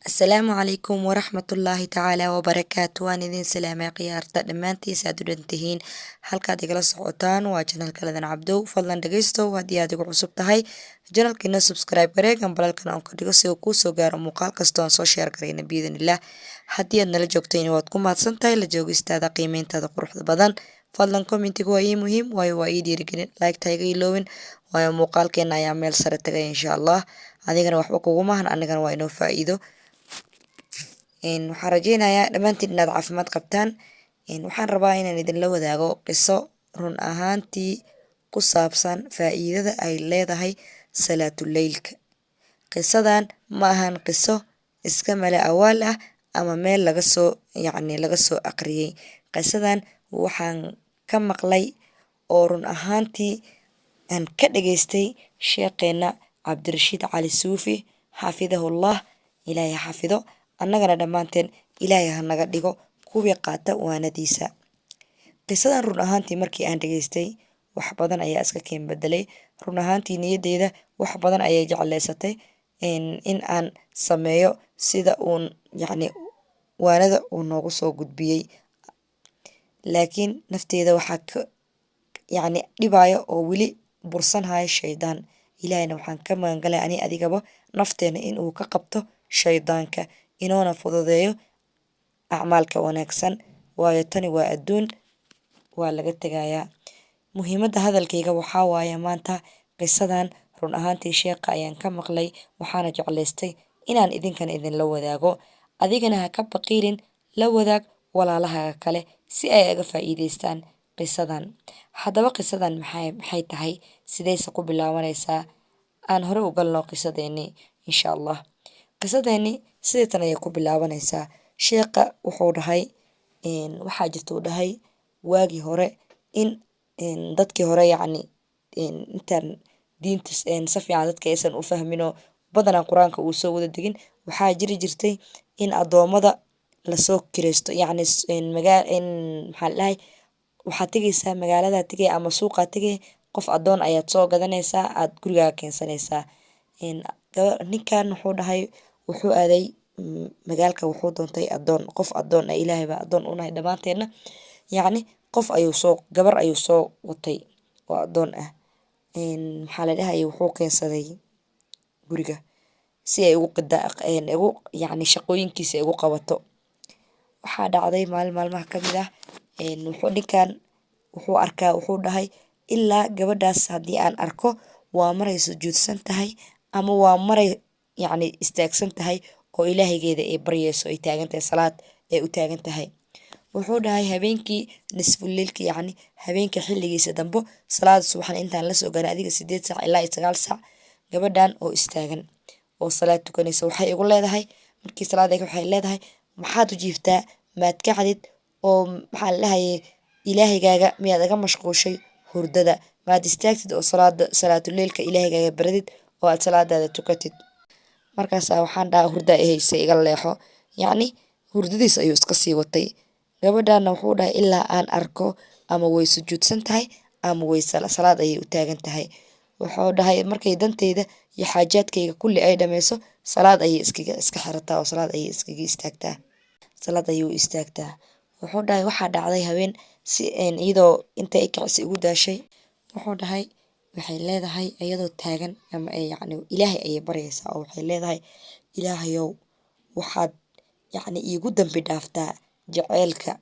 Asalaamu calaykum waraxmatullaahi tacaala wabarakaatu. Waan idin salaamay khiyaarta dhammaantiis aad u dhantihiin. Halkaad igala socotaan waa channelka Ladan Cabdow. Fadlan dhegeystow, haddii aad igu cusub tahay channelkiina, subscribe garee, gambalaalkan aan ka dhigo si uu kuu soo gaaro muuqaal kastoo aan soo share garayna, biidnillah. Haddii aad nala joogtayna, waad ku mahadsan tahay la joogistaada, qiimeyntaada quruxda badan. Fadlan commentiga waa ii muhiim, waayo waa ii dhiirigelin. Like-ta iga iloowin, waayo muuqaalkeena ayaa meel sare tagay, insha Allah. Adigana waxba kugumahan, anigana waa inoo faa'iido. Waxaan rajeynayaa dhammaantiin inaad caafimaad qabtaan. Waxaan rabaa inaan idinla wadaago qiso run ahaantii ku saabsan faa'iidada ay leedahay salaatuleylka. Qisadan ma ahan qiso iska mala awaal ah ama meel laga soo, yacni, laga soo aqriyay. Qisadan waxaan ka maqlay oo run ahaantii aan ka dhageystay sheekheena Cabdirashiid Cali Suufi, xafidahullah. Ilaahay xafido annagana dhammaanteen, Ilaahay ha naga dhigo kuwii qaata waanadiisa. Qisadan run ahaantii markii aan dhageystay, wax badan ayaa iska keen bedelay. Run ahaantii niyadeyda wax badan ayay jecleysatay in aan sameeyo sida uun, yacni, waanada uu noogu soo gudbiyey. Laakiin nafteyda waxaa ka, yacni, dhibaayo oo weli bursanhayo shaydaan. Ilaahayna waxaan ka magangalay ani adigaba nafteena in uu ka qabto shaydaanka, inoona fududeeyo acmaalka wanaagsan, waayo tani waa adduun, waa laga tegayaa. Muhiimadda hadalkayga waxaa waaye, maanta qisadan run ahaantii sheekha ayaan ka maqlay, waxaana jeclaystay inaan idinkan idinla wadaago. Adigana ha ka baqiilin, la wadaag walaalahaaga kale si ay aga faa'iideystaan qisadan. Haddaba qisadan maxay tahay? Sideyse ku bilaabanaysaa? Aan hore u galno qisadeeni, insha Allah. Qisadeeni sideetan ayay ku bilaabanaysaa. Sheekha wuxuu dhahay, waxaa jirta, uu dhahay, waagii hore in dadkii hore, yacni, intaan diinta si fiican dadka aysan u fahmin oo badanaa Qur-aanka uu soo wada degin, waxaa jiri jirtay in addoommada lasoo kireysto. Yacni, magaa maxaa la dhahay, waxaad tegeysaa magaalada tegay ama suuqaa tegay, qof addoon ayaad soo gadanaysaa, aad gurigaaga keensanaysaa. Ninkan wuxuu dhahay, wuxuu aaday magaalka, wuxuu doontay addoon, qof addoon ah. Ilaahay baa addoon u nahay dhammaanteedna. Yacni, qof ayuu soo, gabar ayuu soo watay oo addoon ah. Maxaa la dhahay, wuxuu keensaday guriga si ay ugu qida ugu, yacni, shaqooyinkiisa ay ugu qabato. Waxaa dhacday maalin maalmaha ka mid ah, wuxuu ninkan wuxuu arkaa, wuxuu dhahay, ilaa gabadhaas haddii aan arko, waa maray sujuudsan tahay ama waa maray, yacni, istaagsan tahay oo ilaahaygeeda ay baryeyso, ay taagan tahay, salaad ay u taagan tahay. Wuxuu dhahay, habeenkii nisfuleylka, yacni habeenka xilligiisa dambo, salaada subaxna intaan lasoo gaarin, adiga 8 saac ilaa iyo 9 saac, gabadhan oo istaagan oo salaad tukanaysa, waxay igu leedahay markii salaada, waxay leedahay, "Maxaad u jiiftaa? Maad kacdid oo, maxaa la dhahayay, ilaahigaaga miyaad aga mashquushay hurdada? Maad istaagtid oo salaada salaatuleylka ilaahigaaga baradid oo aad salaadaada tukatid?" Markaasaa waxaan dhahaa, "Hurda i haysay, iga leexo." Yacni, hurdadiis ayuu iska sii watay. Gabadhana wuxuu dhahay, ilaa aan arko ama way sujuudsan tahay ama way salaad ayay u taagan tahay. Wuxuu dhahay, markay danteyda iyo xaajaadkayga kulli ay dhameyso, salaad ayay iskaga iska xirataa oo salaad ayay iskaga istaagtaa, salaad ayay u istaagtaa. Wuxuu dhahay, waxaa dhacday habeen si iyadoo inta ay kicisay ugu daashay. Wuxuu dhahay, waxay leedahay iyadoo taagan ama ay, yacni, Ilaahay ayay baryaysaa oo waxay leedahay, "Ilaahayow, waxaad, yacni, iigu dambi dhaaftaa jaceylka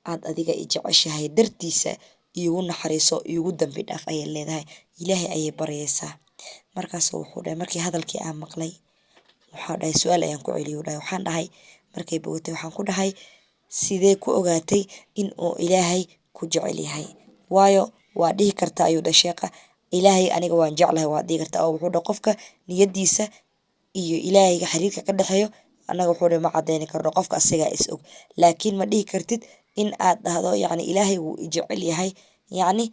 aad adiga i jeceshahay dartiisa, iigu naxariiso, iigu dambi dhaaf," ayay leedahay. Ilaahay ayay baryaysaa. Markaas wuxuu dhahay, markii hadalkii aan maqlay, waxaa dhahay, su-aal ayaan ku celiyay. Dhahay, waxaan dhahay, markay bogatay, waxaan ku dhahay, "Sidee ku ogaatay in uu Ilaahay ku jecel yahay? Waayo waa dhihi kartaa," ayuu dhahay sheekha, "Ilaahay aniga waan jeclahay," waa dhihi kartaa. Oo wuxuu dhahay, qofka niyadiisa iyo Ilaahayga xiriirka ka dhexeeyo, annaga, wuxuu dhahay, ma cadeyni karno, qofka asagaa is og. Laakiin ma dhihi kartid in aad dhahdo, yacni, Ilaahay wuu i jecel yahay, yacni,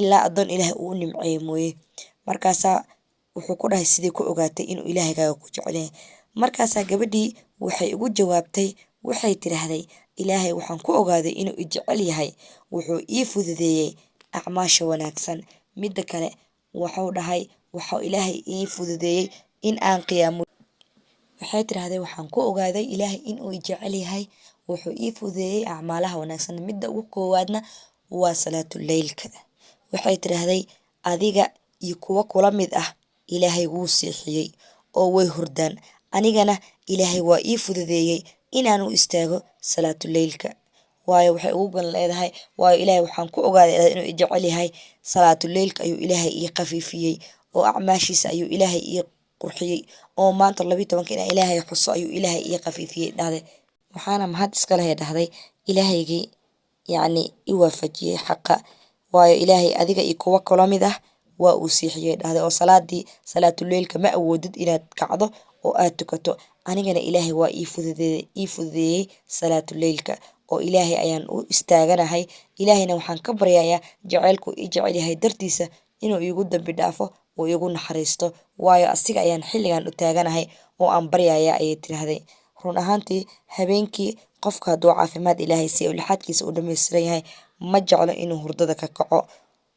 ilaa addoon Ilaahay uu u nimceeyo mooye. Markaasaa wuxuu ku dhahay, "Sidee ku ogaatay inuu Ilaahigaaga ku jecel yahay?" Markaasaa gabadhii waxay ugu jawaabtay, waxay tidhaahday, "Ilaahay waxaan ku ogaaday inuu i jecel yahay, wuxuu ii fududeeyey acmaasha wanaagsan. Midda kale," wuxuu dhahay, "waxuu Ilaahay ii fududeeyey in aan qiyaamo." Waxay Waxay tiraahday, waxaan ku ogaaday Ilaahay inuu i jecel yahay, wuxuu ii fududeeyey acmaalaha wanaagsan, midda ugu koowaadna waa salaatuleylka. Waxay tiraahday, adiga iyo kuwa kula mid ah Ilaahay wuu seexiyey oo way hurdaan, anigana Ilaahay waa ii fududeeyey inaan u istaago salaatuleylka. Waayo, waxay ugu gan leedahay, waayo Ilaahay waxaan ku ogaaday inuu i jecel yahay, salaatuleylka ayuu Ilaahay ii khafiifiyey oo acmaashiisa ayuu Ilaahay ii qurxiyey, oo maanta 12-ka inaan Ilaahay xuso ayuu Ilaahay ii khafiifiyey, dhahday. Waxaana mahad iska leh, dhahday, Ilaahaygii yacni i waafajiyey xaqa, waayo Ilaahay adiga iyo kuwa kula mid ah waa uu seexiyey, dhahday, oo salaadii salaatuleylka ma awoodid inaad kacdo oo aad tukato. Anigana Ilaahay waa ii fududeeyey salaatuleylka oo Ilaahay ayaan u istaaganahay. Ilaahayna waxaan ka baryayaa jaceylku i jecel yahay dartiisa inuu iigu dambi dhaafo uu iigu naxariisto, waayo asiga ayaan xilligan u taaganahay oo aan baryayaa, ayay tiraahday. Run ahaantii, habeenkii qofka hadduu caafimaad Ilaahay siiyo, lixaadkiisa uu dhammaystiran yahay, ma jeclo inuu hurdada ka kaco,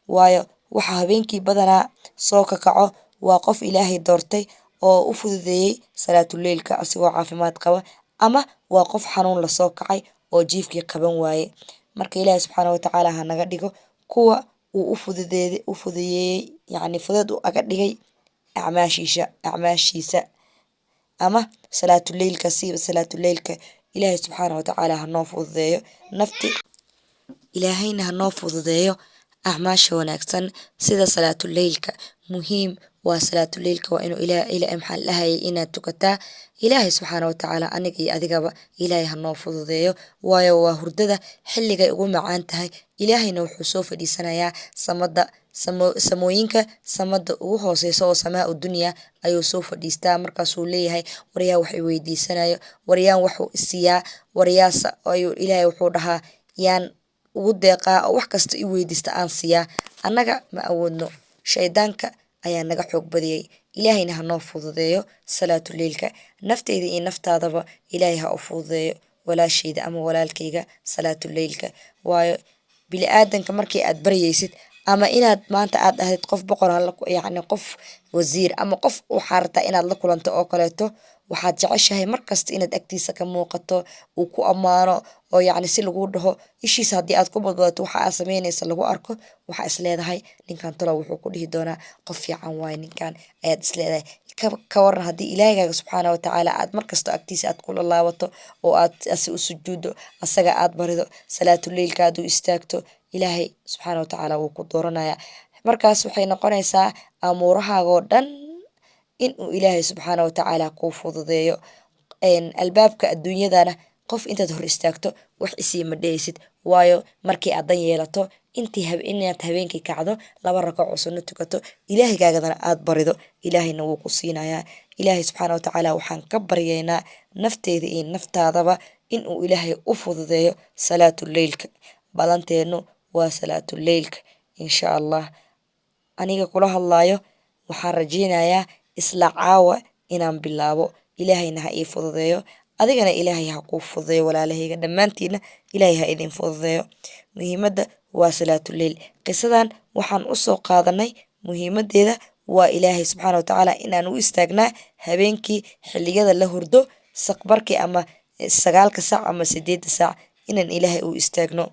waayo waxa habeenkii badanaa soo ka kaco waa qof Ilaahay doortay oo u fududeeyey salaatuleylka asigoo caafimaad qaba, ama waa qof xanuun lasoo kacay oo jiifkii qaban waaye. Marka Ilaahay subxaana watacaala ha naga dhigo kuwa uu u fududeeyey, yacni fudeed u aga dhigay acmaashiisa ama salaatuleylka, siiba salaatuleylka. Ilaahay subxaana watacaala ha noo fududeeyo nafti, Ilaahayna ha noo fududeeyo acmaasha wanaagsan sida salaatuleylka. Muhiim waa salaatuleylka, waa inuu Ilaah, maxaa la dhahayay, inaad tukataa. Ilaahay subxaana watacaala aniga iyo adigaba Ilaahay ha noo fududeeyo, waayo waa hurdada xilligay ugu macaan tahay. Ilaahayna wuxuu soo fadhiisanayaa samada, samooyinka samada ugu hooseysa oo samaa u dunya ayuu soo fadhiistaa. Markaasuu leeyahay, waryaa wax i weydiisanayo? Waryaan waxuu isiiyaa? Waryaasa ayuu Ilaahay wuxuu dhahaa, yaan ugu deeqaa oo wax kasta i weydiista aan siiyaa? Annaga ma awoodno, shaydaanka ayaa naga xoog badiyey. Ilaahayna ha noo fududeeyo salaatuleylka, nafteyda iyo naftaadaba Ilaahay ha u fududeeyo, walaashayda ama walaalkayga, salaatuleylka. Waayo bini-aadanka markii aad baryaysid ama inaad maanta aad dhahdid qof boqor yacni qof wasiir ama qof waxaa rabtaa inaad la kulanto oo kaleeto, waxaad jeceshahay markasta inaad agtiisa ka muuqato, uu ku ammaano, oo yacni si lagu dhaho ishiisa haddii aad ku badbadato, waxa aad sameynaysa lagu arko, waxaa is leedahay, ninkan talow wuxuu ku dhihi doonaa, qof fiican waaye ninkan, ayaad is leedahay. Ka waran haddii Ilaahigaaga subxaana watacaala aad markasta agtiisa aad kula laabato oo aad asi u sujuuddo, asaga aad barido, salaatuleylka aad u istaagto? Ilaahay subxaana watacaala wuu ku dooranayaa. Markaas waxay noqonaysaa amuurahaagoo dhan inuu Ilaahay subxaana watacaala kuu fududeeyo. Albaabka adduunyadana qof intaad hor istaagto wax isiima dhehaysid, waayo markii aad dan yeelato intii inaad habeenkii kacdo, laba rakac oo sunno tukato, Ilaahigaagadana aad barido, Ilaahayna wuu ku siinayaa. Ilaahay subxaana watacaala waxaan ka baryaynaa nafteeda iyo naftaadaba inuu Ilaahay u fududeeyo salaatuleylka. Ballanteenu waa salaatuleylka, insha Allah. Aniga kula hadlaayo waxaan rajeynayaa isla caawa inaan bilaabo. Ilaahayna ha ii fududeeyo, adigana Ilaahay ha kuu fududeeyo, walaalahayga dhammaantiina Ilaahay ha idin fududeeyo. Muhiimadda waa salaatuleyl. Qisadan waxaan usoo qaadanay muhiimadeeda waa Ilaahay subxaana watacaala inaan u istaagnaa habeenkii xilliyada la hurdo, saqbarkii ama 9-ka saac ama 8-da saac, inaan Ilaahay u istaagno.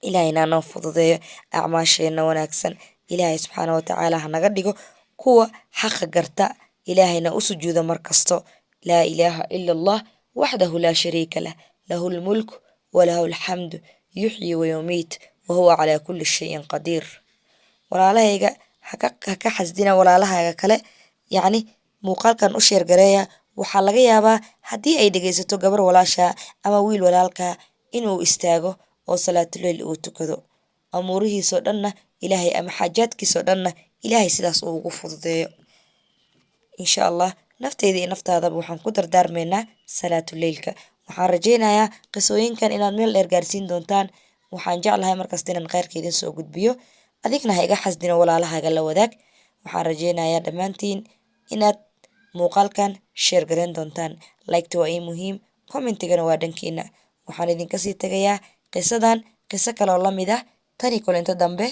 Ilaahayna noo fududeeyo acmaasheena wanaagsan. Ilaahay subxaana watacaala ha naga dhigo kuwa xaqa garta, Ilaahayna u sujuuda mar kasto. Laa ilaaha ila Allah waxdahu laa shariika lah, lahu lmulk walahu alxamdu, yuxyi wayumiit, wahuwa calaa kulli shayin qadiir. Walaalahayga, haka haka xasdina walaalahaaga kale, yacni muuqaalkan u share gareeya. Waxaa laga yaabaa haddii ay dhegeysato gabar walaasha ama wiil walaalka inuu istaago oo salaatuleyl uu tukado, amuurihiisoo dhanna Ilaahay ama xaajaadkiisoo dhanna Ilaahay sidaas uu ugu fududeeyo, insha Allah. Nafteyda iyo naftaadaba waxaan ku dardaarmaynaa salaatuleylka. Waxaan rajeynayaa qisooyinkan inaad meel dheer gaarsiin doontaan. Waxaan jeclahay markasta inaan kheyrka idin soo gudbiyo. Adigna ha iga xasdino, walaalahaaga la wadaag. Waxaan rajeynayaa dhammaantiin inaad muuqaalkan share gareyn doontaan. Like-ta waa ii muhiim, commentigana waa dhankiina. Waxaan idinka sii tagayaa qisadan qiso kaloo la mid ah. Tani kulanto dambe.